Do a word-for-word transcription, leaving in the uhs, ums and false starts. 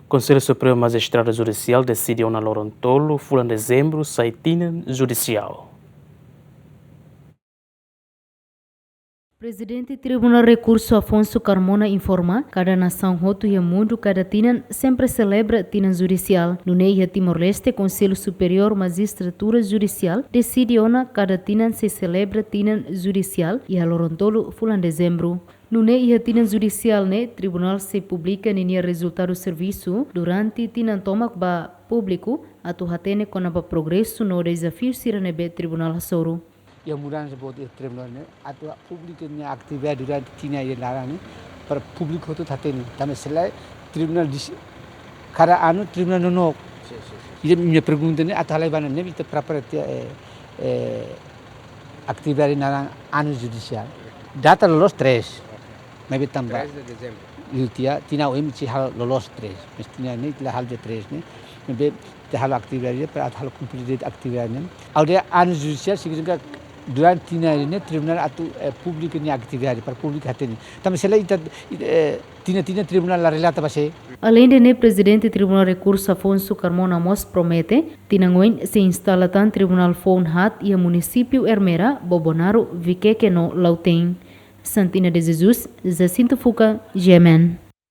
Konsellu Superiór Majistradu Judisiál deside ona loron tolu fulan Dezembru sai tinan judisiál. Prezidente Tribunál Rekursu Afonso Carmona informa, kada nasaun hotu iha mundu kada tinan sempre selebra tinan judisiál. Nune'e iha Timor-Leste, Konsellu Superiór Majistratura Judisiál deside ona kada tinan sei selebra tinan judisiál iha loron tolu fulan Dezembru. Nune'e iha tinan judisiál ne'e, tribunál sei publika ninia rezultadu servisu durante tinan tomak ba públiku atu hatene kona-ba progresu no dezafiu sira ne'ebé tribunál hasoru. Iha mudansa boot iha tribunál ne'e, atu publika nia atividade durante tinan ida laran ne'e, para públiku hotu hatene. Tanba selae tribunál dis-, kada anu tribunál nonook. Sin, sin, sin. Ida nia pergunta ne'e, atu halai ba ne'ebé ita prepara tiha, eh, eh, atividade naran anu judisiál. Data loloos três. Maibé tanba. Três de dezembro. Liu tiha, tinan oin sei halo loloos três. Mas tinan ne'e la halo dia três ne'e. Maibé ita halo atividade, para atu halo kumpre atividade ne'e. Ha'u dehan anu judisiál signifika durante tinan ne'e tribunál atu, eh, publika nia atividade, para públiku hatene. Tanba selae ita, eh, tinan-tinan tribunál la relata ba sé. Aleinde ne'e, Prezidente Tribunál Rekursu Afonso Carmona mós promete, tinan oin sei instala tan tribunál foun haat iha munisípiu Ermera, Bobonaro, Viqueque no Lautein. Santina de Jesus, Jacinto Fuca, G M N.